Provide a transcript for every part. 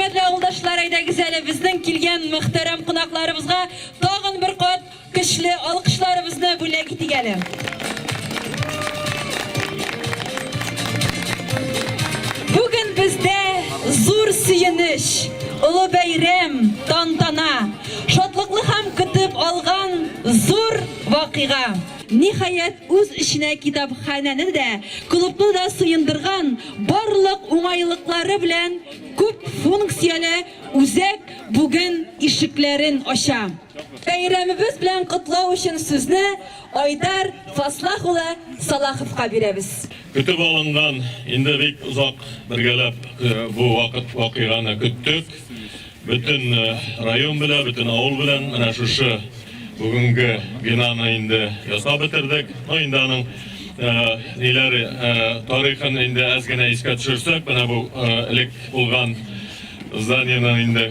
Хөрмәтле авылдашлар, әйдәгез әле безнең килгән мөхтәрәм кунакларыбызга тагын бер кат көчле алкышларыбызны бүләк итик әле. Бүген бездә зур сөенеч, олы бәйрәм, тантана, шатлыклы һәм көтеп алган зур вакыйга. Ниһаять, үз эченә китапханәне дә, клубны да сыендырган, барлык уңайлыклары белән күп функцияле үзәк бүген ишекләрен ача. Бәйрәмебез белән котлау өчен сүзне Айдар Фаслах улы Салаховка бирәбез. Көтеп алынган, инде бик озак бергәләп бу вакыт вакыйганы көттек. Бөтен район белән, бөтен авыл белән менә шушы бүгенге бинаны инде ясап бетердек. Ну, инде аның ниләре, тарихын инде әз генә искә төшерсәк, менә бу элек булган зданиеның инде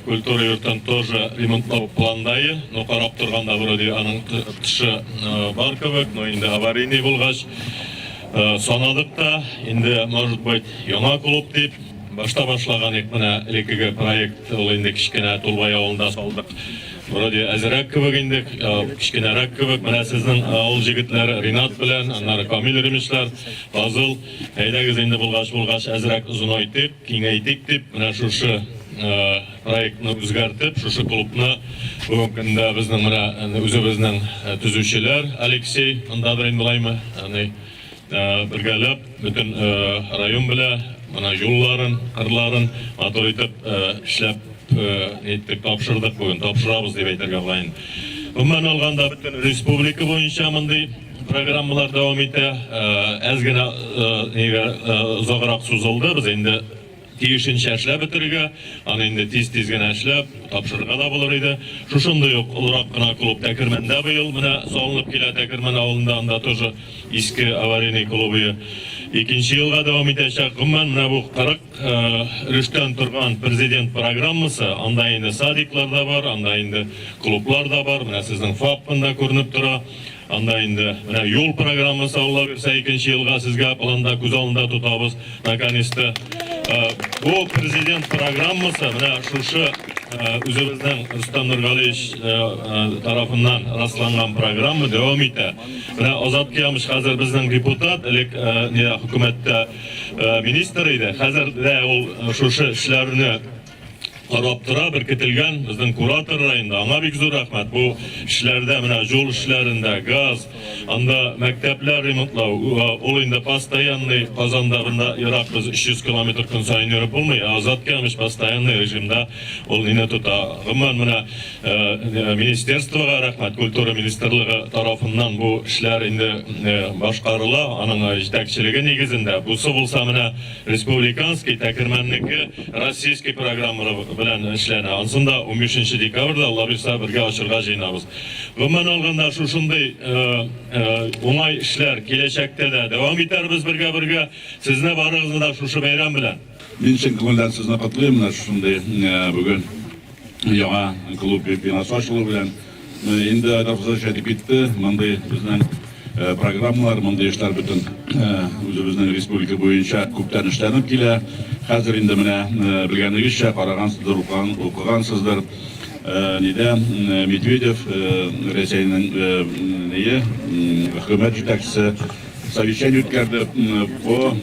культура йортын тоже ремонтлау пландае. Ну, карап торганда вроде аның тышы бар кебек, но инде аварийный булгач, санадык та, инде, может быть, яңа клуб дип. Башта башлаган идек менә элеккеге проект, ул инде кечкенә Тулбай авылында салдык. Вроде әзерәк кебек инде, кечкенәрәк кебек. Менә сезнең авыл җегетләре Ринат белән, аннары Камил Ремишлар, Фазыл, әйдәгез инде булгач булгач әзрәк озынайтыйк, киңәйтик дип, менә шушы проектны үзгәртеп, шушы клубны бүгенге көндә безнең менә үзебезнең төзүчеләр Алексей, мондадыр инде болаймы, Бергәләп бөтен район белә менә юлларын, кырларын матур итеп эшләп ниттек, тапшырдык бүген, тапшырабыз дип әйтергә була инде. Гомумән алганда, бөтен республика буенча мондый программалар дәвам итә. Әз генә нигә озаграк сузылды, без инде тиешенчә эшләп бетерергә, аны инде тиз-тиз генә эшләп, тапшырырга да булыр иде. Шушындый ук олырак кына клуб Тәкермәндә быел менә салынып килә, Тәкермән авылында анда тоже иске аварийный клубы икенче елга дәвам итәчәк. Гомумән, менә бу 40 өлештән торган президент программасы, анда инде садиклар да бар, анда инде клублар да бар, менә сезнең ФАП монда күренеп тора. Анда инде менә юл программасы, Алла бирсә, икенче елга сезгә планда күз алдында тотабыз, наконец-то. Бу президент программасы менә шушы үзебезнең Рөстәм Нургалиевич тарафыннан расланган программа дәвам итә. Менә Азат Киямович хәзер безнең депутат, элек хөкүмәттә министр иде. Хәзер дә ул шушы эшләрне карап тора, беркетелгән безнең куратор районда. Аңа бик зур рәхмәт. Бу эшләрдә, менә юл эшләрендә, газ, анда мәктәпләр ремонтлау, ул инде постоянный Казанда бында ерак без 300 километр көн саен йөреп булмый, ә Азат Кямыч постоянный режимда ул мине тота. Гомумән, менә министерствога рәхмәт, культура министрлыгы тарафыннан бу эшләр инде башкарыла, аның җитәкчелеге нигезендә. Бусы булса менә Республиканский, Тәкермәннеке Российский программалары белән эшләнә. Ансын да 15 декабрьдә, Алла бирса, бергә ачырга җыенабыз. Гомумән алганда, шушындый уңай эшләр киләчәктә дә дәвам итәрбез бергә-бергә. Сезне барыгызны да шушы бәйрәм белән. Мин чын күңелдән сезне котлыйм, менә шушындый бүген яңа клуб бинасы ачылу белән. Инде Айдар Фазылович әйтеп китте, мондый безнең программалар, мондый эшләр бөтен үзебезнең республика буенча күптән эшләнеп килә. Хәзер инде менә белгәнегезчә, карагансыздыр, укыгансыздыр, нидә Медведев Рәсәйнең ние хөкүмәт җитәкчесе совещание үткәрде по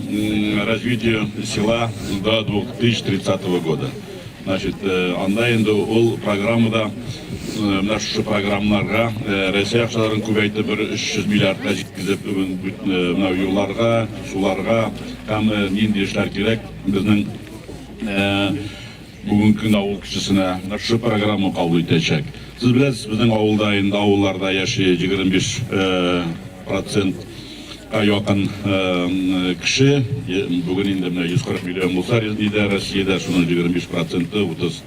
развитию села до 2030 года. Значит, анда инде ул программада менә шушы программаларга Рәсәй акчаларын күбәйтеп бер 300 миллиардка җиткезеп менә юлларга, суларга һәм нинди эшләр кирәк безнең бүгенге көндә авыл кешесенә менә шушы программа кабул итәчәк. Сез беләсез, безнең авылда инде авылларда яши 25 процент якын кеше, бүген инде менә 140 миллион булса, нидә, Россиядә шуның 25 проценты, 30,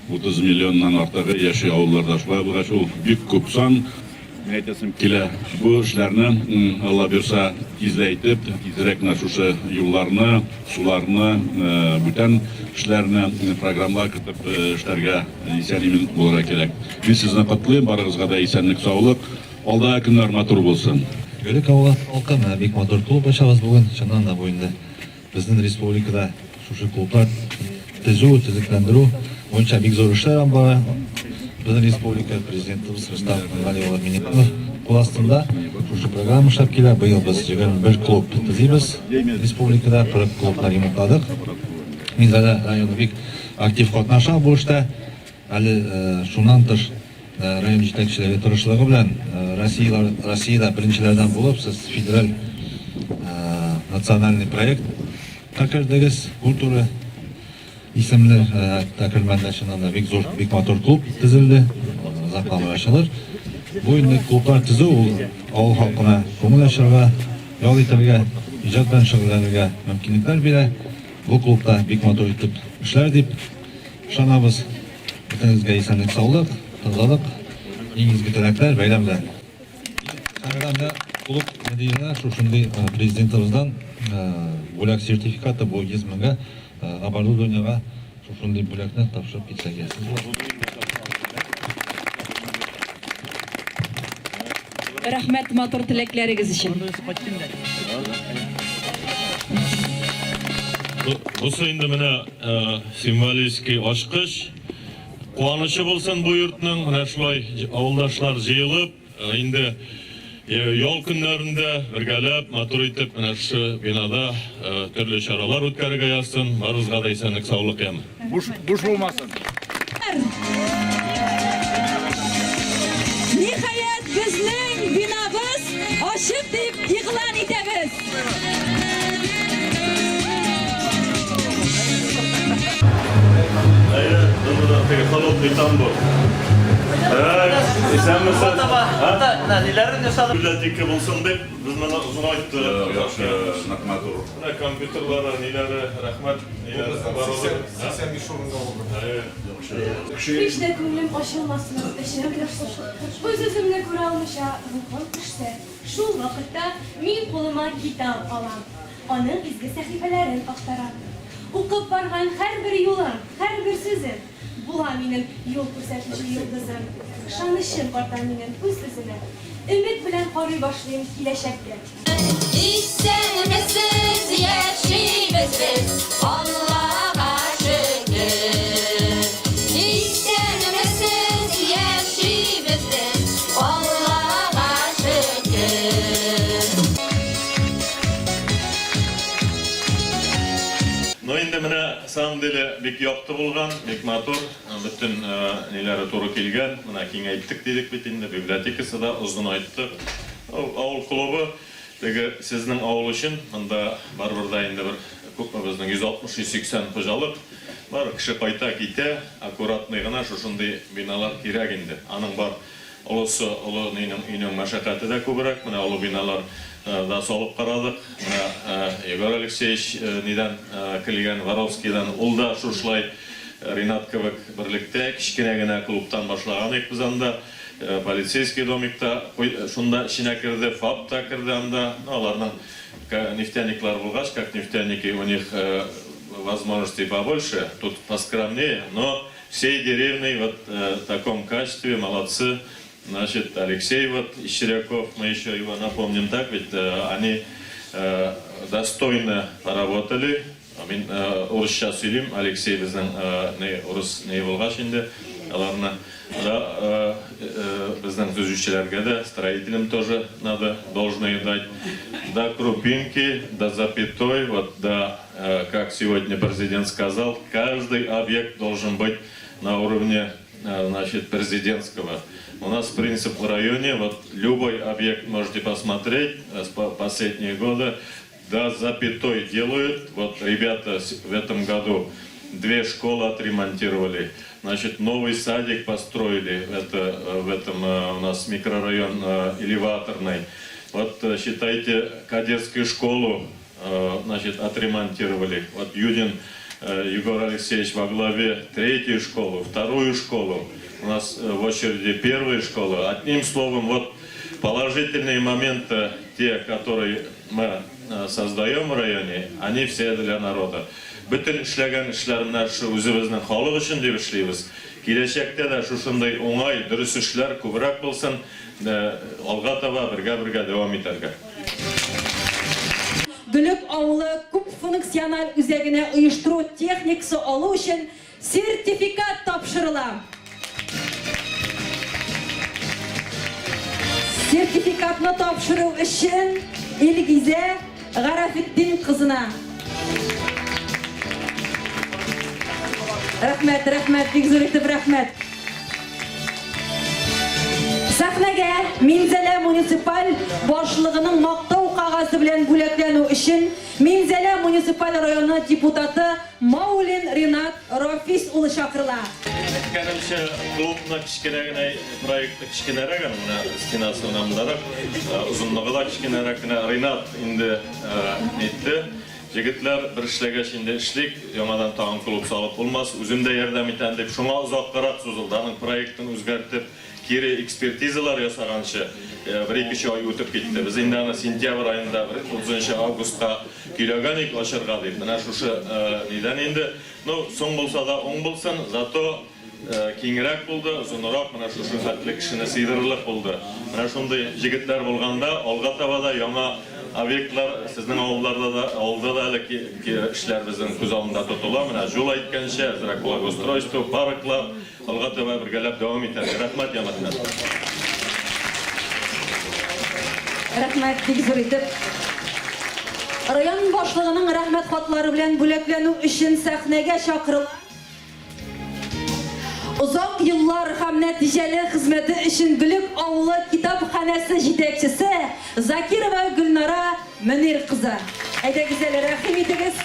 30 миллионнан артыгы яши авылларда. Шулай булгач, ул бик күп сан. Мин әйтәсем килә, бу эшләрне, Алла бирса, тизләйтеп, тизрәк менә шушы юлларны, суларны, бүтән эшләрне программалар кертеп эшләргә исән-имин булырга кирәк. Мин сезне котлыйм, барыгызга да исәнлек-саулык. Алдагы көннәр матур булсын. Гөлек авылы халкы, менә бик матур клуб ачабыз бүген. Чыннан да бу инде безнең республикада шушы клублар төзү, төзекләндерү буенча бик зур эшләр алып бара. Безнең республика Президентыбыз Рөстәм Гали улы Миңнеханов кул астында шушы программа эшләп килә. Быел без 21 клуб төзибез республикада, 40 клубны ремонтладык. Минзәлә районы бик актив катнаша бу эштә. Әле шуннан тыш район җитәкчелеге тырышлыгы белән Россияләр Россиядә беренчеләрдән булып сез федераль национальный проект ка кердегез, культура исемле Тәкермәндә чыннан да бик зур, бик матур клуб төзелде, озакламый ачылыр. Бу инде клублар төзү ул авыл халкына күңел ачарга, ял итәргә, иҗат белән шөгыльләнергә мөмкинлекләр бирә. Бу клубта бик матур итеп эшләр дип ышанабыз. Бөтенегезгә исәнлек-саулык, тазалык, иң изге теләкләр, бәйрәм белән! Һәм клуб мөдиренә шушындый президентыбыздан бүләк сертификаты бу 100 меңгә оборудованиега шушындый бүләкне тапшырып китсәгез. Рәхмәт матур теләкләрегез өчен. Бусы инде менә символический ачкыч. Куанычы булсын бу йортның, менә шулай авылдашлар җыелып, инде ял көннәрендә бергәләп, матур итеп менә шушы бинада төрле чаралар үткәрергә язсын. Барыгызга да исәнлек, саулык, яме. Буш, буш булмасын. Ниһаять, безнең бинабыз ачык дип игълан итәбез. Әйе, менә теге холодный тамбур. Так, исәнмесез. Ниләрен ясадык? Библиотека булсын дип, без моны озынайттык. Яхшы, нык матур. Менә компьютерлары, ниләре, рәхмәт, ниләре, 85 урынга булды. Әйе. Һич тә күңелем ачылмасын, эчем пошсын. Үз-үземне күрә алмыйча, рухым төшсә, шул вакытта мин кулыма китап алам, аның изге сәхифәләрен актарам. Укып барган һәрбер юлым, һәрбер сүзем була минем юл күрсәтүче йолдызым. Ышанычым арта минем үз-үземә. Өмет белән карый башлыйм киләчәккә. Исәнмесез, яшибез без, Аллага шөкер. Исәнмесез, яшибез без, Аллага шөкер. Ну инде менә самом деле бик якты булган, бик матур, бөтен ниләре туры килгән. Менә киңәйттек дидек бит инде, библиотекасы да озынайттык. Авыл клубы теге сезнең авыл өчен, монда барыбер дә инде бер күпме безнең 160-180 хуҗалык бар, кеше кайта, китә, аккуратный гына шушындый биналар кирәк инде. Аның бар олысы, олы нинең өйнең мәшәкате дә күбрәк, менә олы биналар да салып карадык. Менә Егор Алексеевич нидән килгән, Воровскийдан, ул да шушылай Ринат кебек берлектә кечкенә генә клубтан башлаган идек без анда. Полицейский домик та шунда эченә керде, ФАП та керде анда. Ну, аларның нефтяниклар булгач, как нефтяники, у них возможностей побольше, тут поскромнее, но всей деревней вот в таком качестве, молодцы. Значит, Алексей вот Ищеряков, мы еще его напомним, так ведь, они достойно поработали. Мин урысча сөйлим, Алексей безнең ни урыс ни булгач инде, аларны да безнең төзүчеләргә дә, строителям тоже надо должное дать. До крупинки, до запятой, вот до, как сегодня президент сказал, каждый объект должен быть на уровне, значит, президентского. У нас принцип в районе, вот любой объект можете посмотреть, последние годы, до запятой делают. Вот ребята в этом году две школы отремонтировали. Значит, новый садик построили. Это в этом у нас микрорайон элеваторный. Вот, считайте, кадетскую школу, значит, отремонтировали. Вот Юдин Егор Алексеевич во главе третью школу, вторую школу. У нас в очереди первая школа. Одним словом, вот положительные моменты, те, которые мы создаем в районе, они все для народа. Бөтен эшләгән эшләр менә шушы үзебезнең халык өчен дип эшлибез. Киләчәктә дә шушындый уңай, дөрес эшләр күбрәк булсын, алга таба бергә-бергә дәвам итәргә. Гөлек авылы күп функцияле. функциональ үзәгенә оештыру техникасы алу өчен сертификат тапшырыла. Сертификатны тапшыру өчен Илгизә Гарафетдин кызына. Рәхмәт, рәхмәт, бик зур итеп рәхмәт. Сәхнәгә Минзәлә муниципаль башлыгының мактау кәгазе белән бүләкләнү өчен Минзәлә муниципаль районы депутаты Маулин Ринат Рафис улы чакырыла. Әйткәнемчә, клубны кечкенә генә проекты кечкенәрәк, аның менә стенасы менә мондарак, озынлыгы да кечкенәрәк кенә. Ринат инде әйтте, егетләр, бер эшләгәч инде эшлик, яңадан тагын клуб салып булмас, үзем дә ярдәм итәм дип, шуңа озаккарак сузылды. Аның проектын үзгәртеп, кире экспертизалар ясаганчы, бер-ике ай үтеп китте. Без инде аны сентябрь аенда, бер 30 августка көйләгән идек ачырга дип. Менә шушы нидән инде. Ну, соң булса да уң булсын, зато киңрәк булды, озынрак, менә шушы хәтле кешене сыйдырырлык булды. Менә шундый җегетләр булганда, алга таба да яңа объектлар сезнең авылларда да, авылда да әле эшләр безнең күз алдында тотыла. Менә җул әйткәнчә, әзрәк благоустройство, парклар, алга таба бергәләп дәвам итәргә. Рәхмәт, янәшән. Рәхмәт, бик зур итеп. Район башлыгының рәхмәт хатлары белән бүләкләнү өчен сәхнәгә чакырыла. Озак еллар һәм нәтиҗәле хезмәте өчен Гөлек авылы китапханәсе җитәкчесе Закирова Гөлнара Мөнир кызы. Әйдәгез әле, рәхим итегез.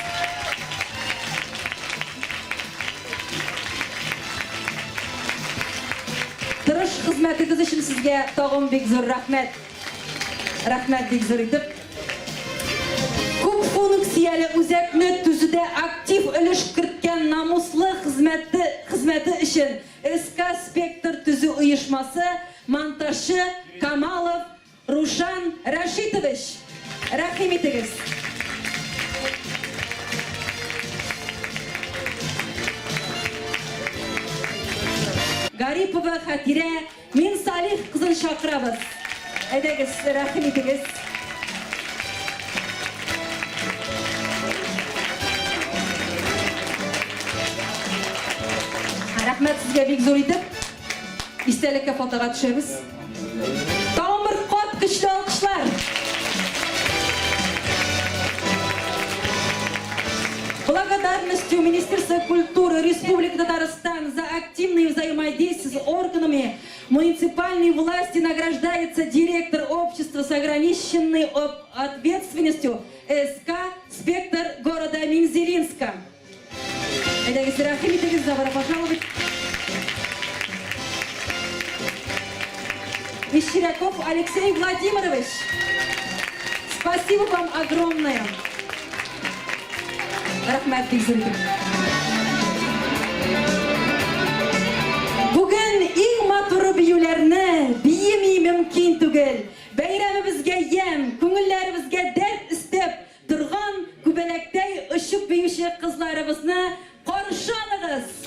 Тырыш хезмәтегез өчен сезгә тагын бик зур рәхмәт. Рәхмәт бик зур итеп. Күп функцияле үзәкне төзүдә актив өлеш керткән намуслы хезмәте хезмәте өчен СК Спектр төзү оешмасы монтажчы Камалов Рушан Рәшитович. Рәхим итегез. Гарипова Хәтирә Минсалих кызын чакырабыз. Әйдәгез, рәхим итегез. Рәхмәт сезгә бик зур итеп. Истәлеккә фотога төшәбез. Тагын бер кат көчле алкышлар. Благодарностью Министерства культуры Республики Татарстан за активное взаимодействие с органами муниципальной власти награждается директор общества с ограниченной ответственностью СК «Спектр» города Мензелинска. Әйдәгез, рәхим итегез, добро пожаловать. Мещеряков Алексей Владимирович. Спасибо вам огромное. Рәхмәт бик зур итеп. Бүген иң матур биюләрне биеми мөмкин түгел. Бәйрәмебезгә ямь, күңелләребезгә дәрт өстәп торган күбәләктәй очып биюче кызларыбызны каршы алыгыз!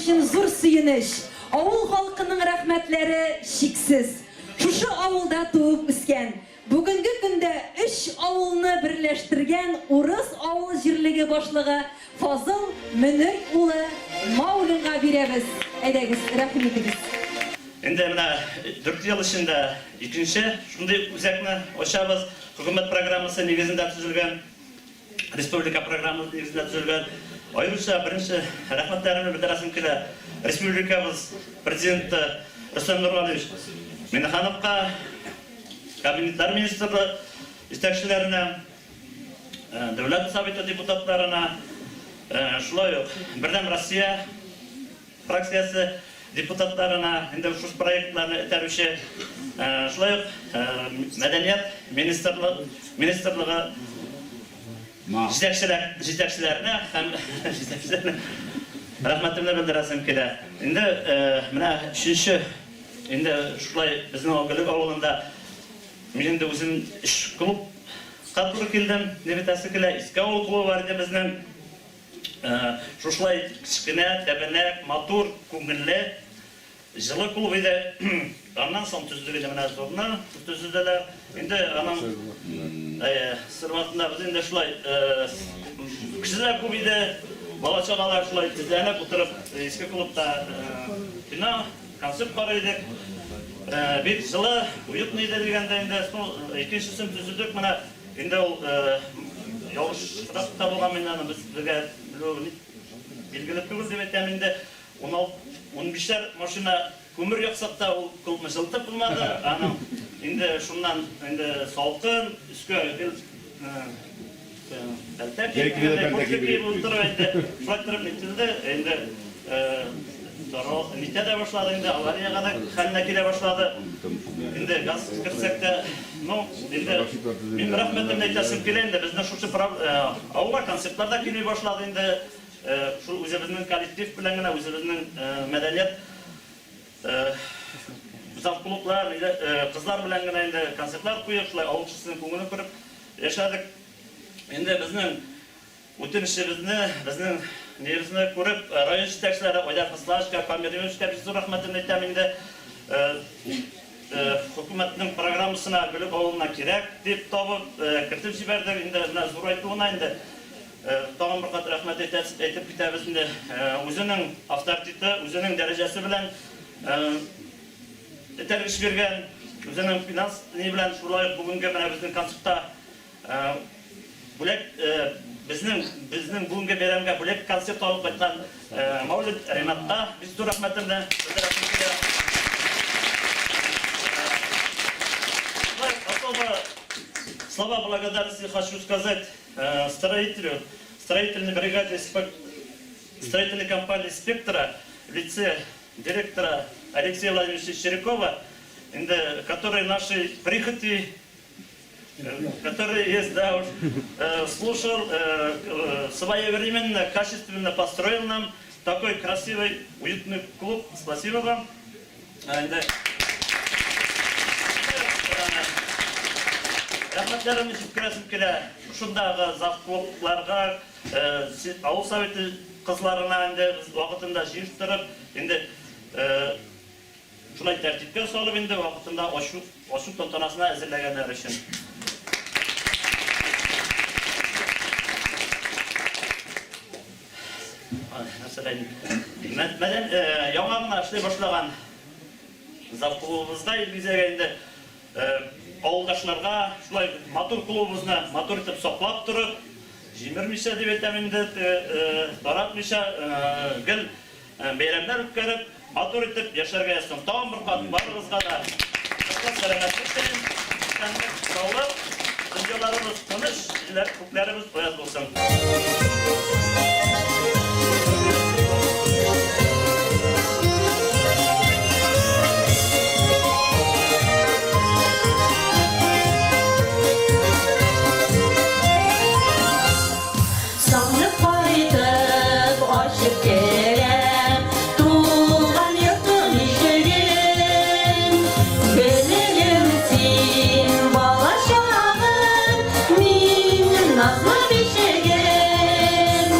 өчен зур сөенеч. Авыл халкының рәхмәтләре чиксез. Шушы авылда туып үскән, бүгенге көндә өч авылны берләштергән Урыс авыл җирлеге башлыгы Фазыл Мөнир улы Маулинга бирәбез. Әйдәгез, рәхим итегез. Инде менә дүрт ел эчендә икенче шундый үзәкне ачабыз. Хөкүмәт программасы нигезендә төзелгән. Республика программасы нигезендә төзелгән. Аеруча беренче рәхмәтләремне белдерәсем килә республикабыз Президенты Рөстәм Нургалиевич Миңнехановка, Кабинетлар министрлыгы җитәкчеләренә, Дәүләт Советы депутатларына, шулай ук Бердәм Россия фракциясе депутатларына, инде шушы проектларны этәрүче, шулай ук Мәдәният министрлыгы җитәкчеләренә һәм җитәкчеләренә рәхмәтемне белдерәсем килә. Инде менә өченче, инде шулай безнең Гөлек авылында мин инде үзем өч клубка туры килдем, дип әйтәсе килә. Иске авыл клубы бар иде безнең. Шушылай кечкенә, тәбәнәк, матур, күңелле, җылы клуб иде. Аннан соң төзедек инде менә зурны төзеделәр. Инде аның сырватында без инде шулай кешеләр күп иде. Бала-чагалар шулай тезләнеп утырып иске клубта кино, концерт карый идек. Бик җылы, уютный иде дигәндә инде. Икенчесен төзедек менә. Инде ул ялгышрак та булган, мин аны безгә белү билгеле түгел дип әйтәм инде. Уналты, унбишәр машина күмер яксак та, ул клубны җылытып булмады. Аның инде шуннан инде салкын, өскә гел пәлтә киеп, куртка киеп утырып инде, шулай торып нителде. Инде нитә дә башлады инде, авариягә дә хәленә килә башлады. Инде газ кертсәк тә, ну, инде мин рәхмәтемне әйтәсем килә инде, безне шушы авылга концертлар да килми башлады инде, шул үзебезнең коллектив белән генә, үзебезнең мәдәният завклублар, кызлар белән генә инде концертлар куеп, шулай авыл кешесенең күңелен күреп яшәдек. Инде безнең Үтенечебезне, безнең ниебезне күреп, район җитәкчеләре Айдар Хыслаевичка, Камил Римовичка бик зур рәхмәтемне әйтәм инде. Хөкүмәтнең программасына Гөлек авылына кирәк дип табып, кертеп җибәрдек. Инде менә зурайтуына инде тагын бер кат рәхмәт әйтеп китәбез инде. Үзенең авторитеты, үзенең дәрәҗәсе белән этәргеч биргән, үзенең финанс ни белән шулай ук бүгенге менә безнең концертта Бүләк безнең безнең бүгенге бәйрәмгә бүләк концерт алып кайткан Мәүлет Ринатка бик зур рәхмәтемне белдерәсем килә. Особо слова благодарности хочу сказать строителю, строительной бригаде строительной компании «Спектра» в лице директора Алексея Владимировича Черекова, который нашей прихоти, который есть, да, уж, слушал, своевременно, качественно построил нам такой красивый, уютный клуб. Спасибо вам. Рәхмәтләремне җиткерәсем килә. Шушындагы завклубларга, авыл советы кызларына инде без вакытында җыештырып, инде Шулай тәртипкә салып инде вакытында ачу, ачу тантанасына әзерләгәннәр өчен. Нәрсәдән? Мәдән яңа гына эшли башлаган завклубыбызга Илгизәгә инде авылдашларга шулай матур клубыбызны матур итеп саклап торып, җимермичә дип әйтәм инде, таратмыйча, гел Бәйрәмнәр үткәреп, матур итеп яшәргә язсын. Тагын бер кат барыгызга да ныклы сәламәтлек телим, исәнлек, саулык, дөньяларыбыз тыныч, җилләр, күкләребез аяз булсын. Сагынып кайтып ачып керәм Туган йортым ишеген. Белегем син балачагым, Минем назлы бишегем.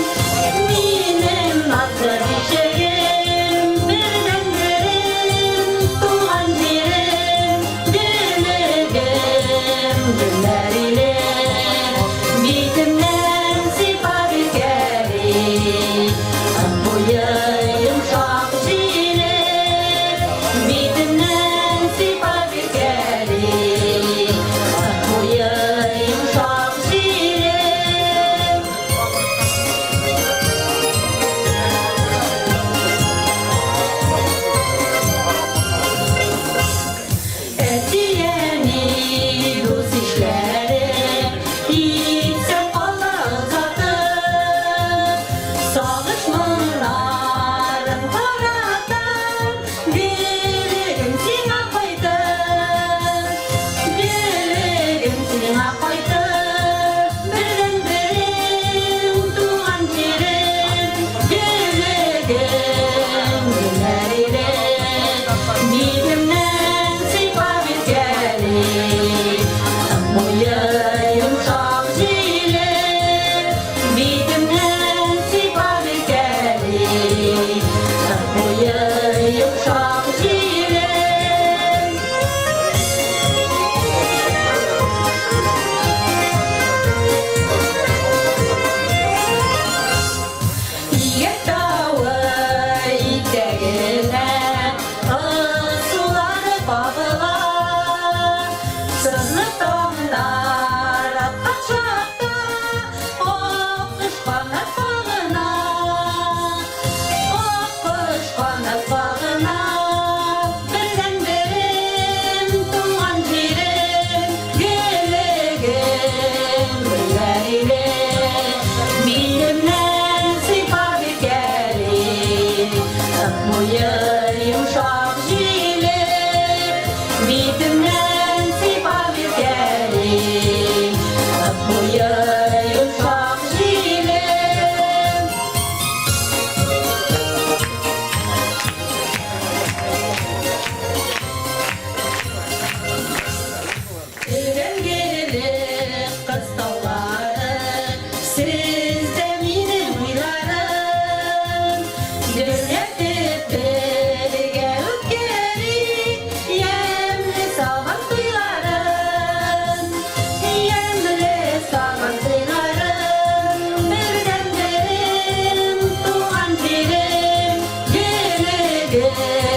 гына, бердәнберем, туган җирем, гөлегем, гөлләр иле. Битемнән сыйпап иркәли, Ык буе йомшак җиле. Битемнән сыйпап иркәли, Ык буе йомшак җиле. Өрәңгелек кыз таулары, Сездә минем уйларым. Гөрләтеп бергә үткәрик Ямьле Сабан туйларын. Ямьле Сабан туйларын, Бердәнберем, туган җирем, Гөлегем,